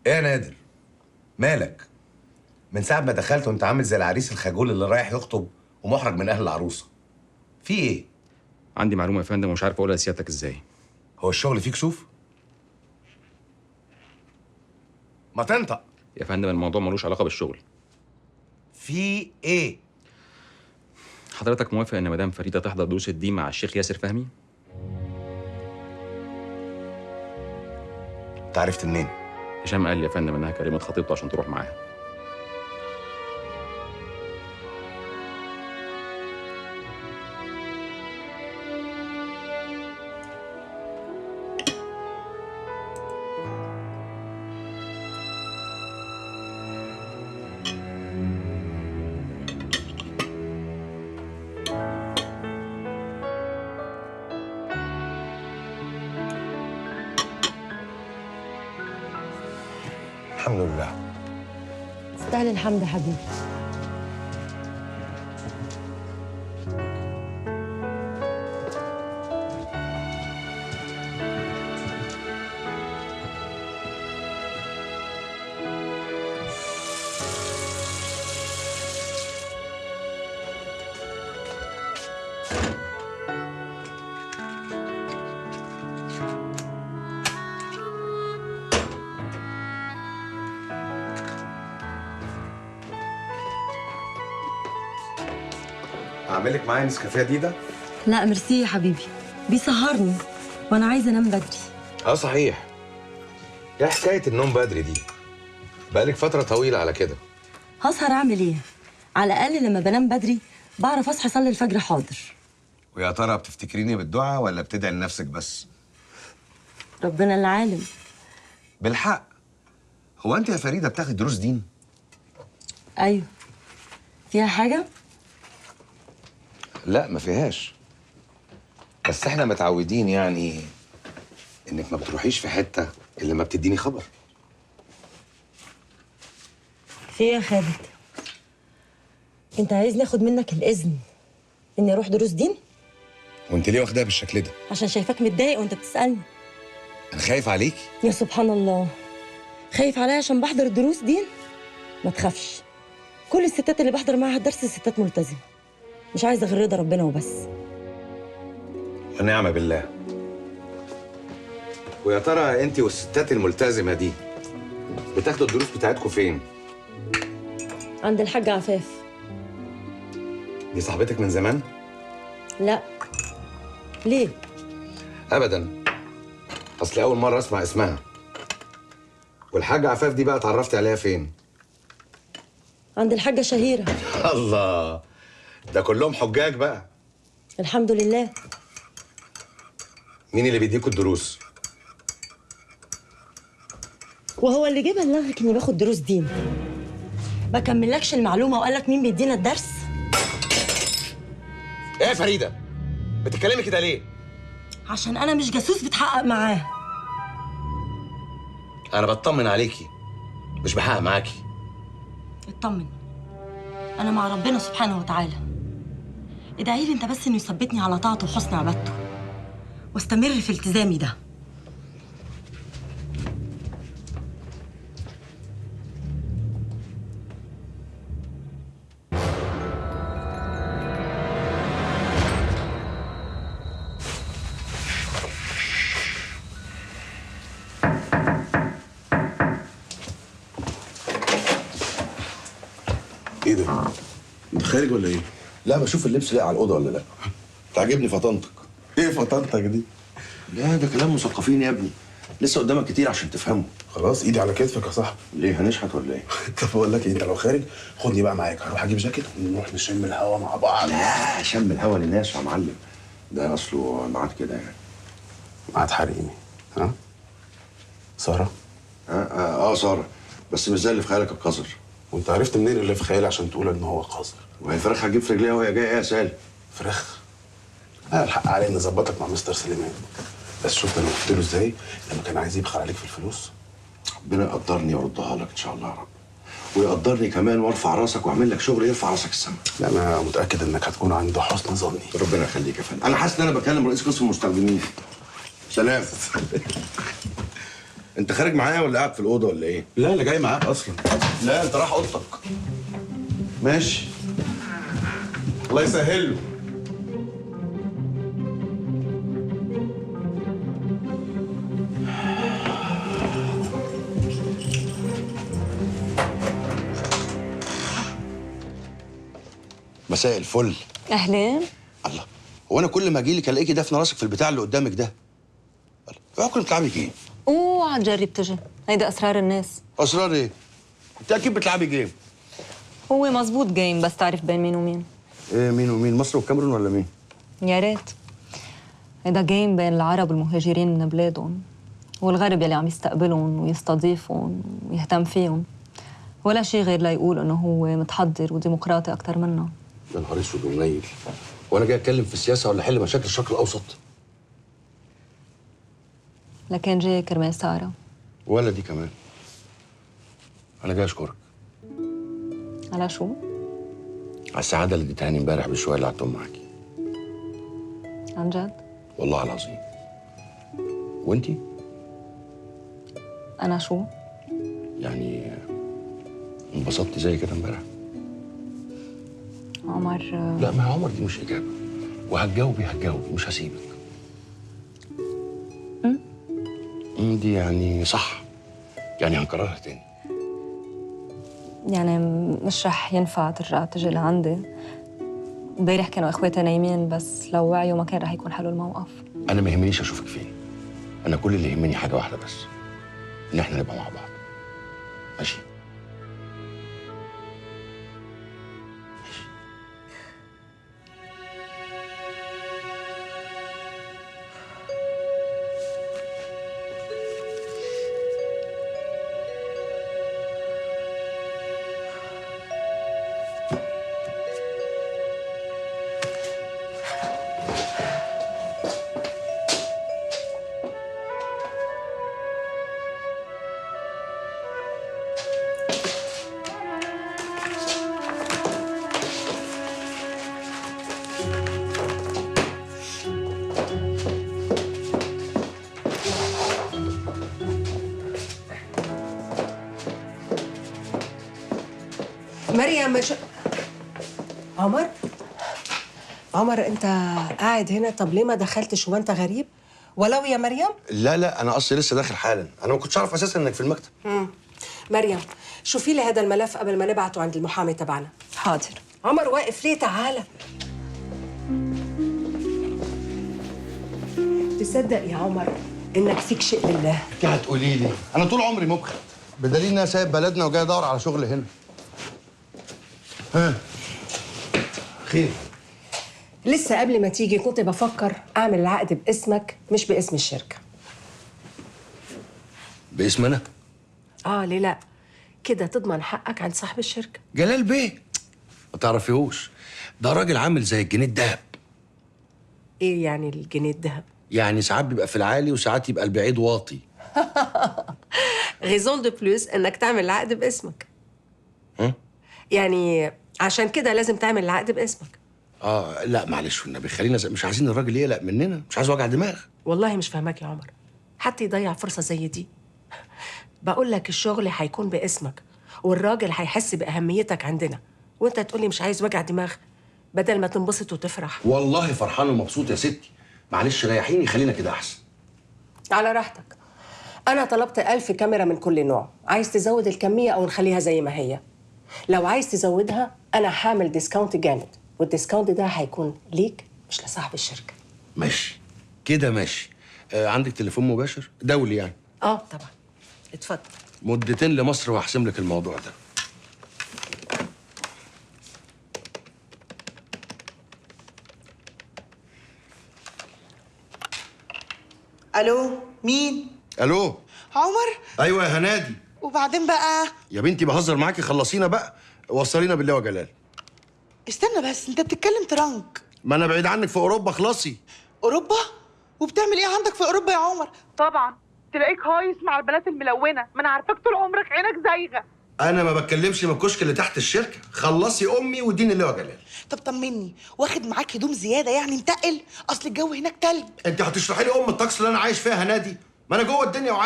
ايه يا نادر؟ مالك؟ من ساعة ما دخلت وانت عامل زي العريس الخجول اللي رايح يخطب ومحرج من اهل العروسة. في ايه؟ عندي معلومة يا فندم ومش عارف اقولها لسيادتك ازاي. هو الشغل فيه كسوف؟ ما تنطق يا فندم، الموضوع ملوش علاقة بالشغل. في ايه؟ حضرتك موافق ان مدام فريدة تحضر دروس الدين مع الشيخ ياسر فهمي؟ انت عرفت منين؟ هشام قال لي يا فندم انها كلمت خطيبته عشان تروح معاها. الحمد لله. تستاهل الحمد يا حبيبي. اعملك معايا نسكافيه دي؟ لا ميرسي يا حبيبي، بيسهرني وانا عايزه انام بدري. اه صحيح، ايه حكاية النوم بدري دي؟ بقالك فترة طويلة على كده. هسهر اعمل ايه؟ على الاقل لما بنام بدري بعرف اصحى اصلي الفجر. حاضر. ويا ترى بتفتكريني بالدعاء ولا بتدعي لنفسك بس؟ ربنا اللي عالم. بالحق، هو انت يا فريدة بتاخدي دروس دين؟ ايوه. فيها حاجة؟ لا ما فيهاش، بس احنا متعودين يعني انك ما بتروحيش في حتة الا ما بتديني خبر. في ايه يا خالد؟ انت عايزني اخد منك الاذن اني اروح دروس دين؟ وانت ليه واخداها بالشكل ده؟ عشان شايفاك متضايق وانت بتسالني. انا خايف عليكي. يا سبحان الله، خايف عليا عشان بحضر دروس دين؟ ما تخافش، كل الستات اللي بحضر معاها الدرس ستات ملتزمة، مش عايزه غير رضا ربنا وبس. ونعم بالله. ويا ترى انت والستات الملتزمه دي بتاخدوا الدروس بتاعتكم فين؟ عند الحاجة عفاف. دي صاحبتك من زمان؟ لا. ليه؟ ابدا، اصل اول مرة اسمع اسمها. والحاجة عفاف دي بقى اتعرفتي عليها فين؟ عند الحاجة شهيرة. الله، ده كلهم حجاج بقى. الحمد لله. مين اللي بيديكوا الدروس؟ وهو اللي جه بلغك اني باخد دروس دين؟ ما كملكش المعلومة وقالك مين بيدينا الدرس؟ ايه يا فريدة؟ بتتكلمي كده ليه؟ عشان انا مش جاسوس بتحقق معاه. انا بطمن عليكي، مش بحقق معاكي. اطمن، انا مع ربنا سبحانه وتعالى. ادعي لي انت بس انه يثبتني على طاعته وحسن عبادته واستمر في التزامي ده. ايه ده؟ انت خارج ولا ايه؟ لا بشوف اللبس لاقي على الاوضة ولا لا. تعجبني فطنتك. ايه فطنتك دي؟ لا ده كلام مثقفين يا ابني، لسه قدامك كتير عشان تفهمه. خلاص ايدي على كتفك يا صاحبي. ليه هنشحت ولا ايه؟ طب بقول لك ايه، انت لو خارج خدني بقى معاك، هروح اجيب جاكيت ونروح نشم الهوا مع بعض. لا شم الهوا للناس يا معلم، ده اصله ميعاد كده يعني. ميعاد حريمي. ها؟ ساره؟ اه ساره، بس مش زي اللي في خيالك القذر. وانت عرفت منين اللي في خيالي عشان تقول ان هو قذر؟ وهي الفراخ هتجيب في رجليها وهي جاية ايه يا سالم؟ فراخ؟ انا الحق عليا اني اظبطك مع مستر سليمان، بس شفت انا قلت له ازاي لما كان عايز يبخل عليك في الفلوس؟ ربنا يقدرني ويردها لك ان شاء الله يا رب، ويقدرني كمان وارفع راسك واعمل لك شغل يرفع راسك السما. لا انا متاكد انك هتكون عند حسن ظني. ربنا يخليك يا فندم، انا حاسس ان انا بكلم رئيس قسم المستخدمين. سلام. انت خارج معايا ولا قاعد في الاوضة ولا ايه؟ لا انا جاي معاك اصلا. لا انت راح اوضتك. ماشي، الله يسهل له. مساء الفل. اهلين. الله، هو انا كل ما اجي لك الاقيكي دافنه راسك في البتاع اللي قدامك ده؟ اوعى كنت بتلعبي game. اوعى تجرب تجي، هيدا اسرار الناس. اسرار ايه؟ انت اكيد بتلعبي game. هو مزبوط game، بس تعرف بين مين ومين؟ ايه مين ومين؟ مصر والكاميرون ولا مين؟ يا ريت. هيدا game بين العرب المهاجرين من بلادهم والغرب يلي عم يستقبلهم ويستضيفهم ويهتم فيهم، ولا شيء غير ليقول انه هو متحضر وديمقراطي اكثر منا. يا نهار اسود ومنيل، وانا جاي اتكلم في السياسة ولا احل مشاكل الشرق الاوسط؟ لكن جاي كرمال ساره. ولا دي كمان. انا جاي اشكرك. على شو؟ على السعادة اللي اديتهاني امبارح بشوية اللي قعدتهم معاكي. عن جد؟ والله العظيم. وانتي؟ انا شو؟ يعني انبسطتي زي كده امبارح؟ عمر. لا ما عمر دي مش اجابه، وهتجاوبي هتجاوبي مش هسيبك. دي يعني صح، يعني هنكررها تاني. يعني مش رح ينفع ترجع تجي لعندي. امبارح كانوا اخواتي نايمين، بس لو وعيوا ما كان رح يكون حلو الموقف. انا ما يهمنيش اشوفك فين، انا كل اللي يهمني حاجة واحدة بس، ان احنا نبقى مع بعض. ماشي؟ مريم مش... عمر؟ عمر انت قاعد هنا، طب ليه ما دخلتش وانت غريب؟ ولو يا مريم؟ لا لا انا اصلي لسه داخل حالا، انا ما كنتش اعرف اساسا انك في المكتب. مريم شوفي لي هذا الملف قبل ما نبعته عند المحامي تبعنا. حاضر. عمر واقف ليه؟ تعالى. تصدق يا عمر انك فيك شيء لله؟ انت هتقولي لي؟ انا طول عمري مبخت، بدليل ان انا سايب بلدنا وجاي ادور على شغل هنا. ها خير؟ لسه قبل ما تيجي كنت بفكر اعمل العقد باسمك مش باسم الشركة. باسم انا؟ اه ليه لا؟ كده تضمن حقك عند صاحب الشركة. جلال بيه؟ ما تعرفيهوش، ده راجل عامل زي الجنيه الدهب. ايه يعني الجنيه الدهب؟ يعني ساعات بيبقى في العالي وساعات يبقى البعيد واطي. raison de plus انك تعمل العقد باسمك. ها؟ يعني عشان كده لازم تعمل العقد باسمك. اه لا معلش والنبي، خلينا مش عايزين الراجل يقلق مننا، مش عايز وجع دماغ. والله مش فاهماك يا عمر، حتى يضيع فرصة زي دي. بقول لك الشغل هيكون باسمك والراجل هيحس باهميتك عندنا، وانت تقولي مش عايز وجع دماغ بدل ما تنبسط وتفرح. والله فرحان ومبسوط يا ستي، معلش ريحيني، خلينا كده احسن. على راحتك. انا طلبت 1000 كاميرا من كل نوع، عايز تزود الكمية او نخليها زي ما هي؟ لو عايز تزودها انا هعمل discount جامد، وال discount ده هيكون ليك مش لصاحب الشركة. ماشي كده ماشي. عندك تليفون مباشر دولي يعني؟ اه طبعا، اتفضل. مدتين لمصر وهحسم لك الموضوع ده. الو، مين؟ الو عمر؟ ايوه يا هنادي. وبعدين بقى يا بنتي بهزر معاكي، خلصينا بقى، وصلينا بالله وجلال. استنى بس، انت بتتكلم ترنك. ما انا بعيد عنك في اوروبا. خلصي. اوروبا؟ وبتعمل ايه عندك في اوروبا يا عمر؟ طبعا تلاقيك هايص مع البنات الملونة، ما انا عارفاك طول عمرك عينك زايغه. انا ما بتكلمش من الكشك اللي تحت الشركة. خلصي امي واديني اللي هو جلال. طب طمني، واخد معاك هدوم زيادة يعني متقل؟ اصل الجو هناك تلج. انت هتشرحي لي ام الطقس اللي انا عايش فيها هنادي؟ ما انا جوه الدنيا وعارف.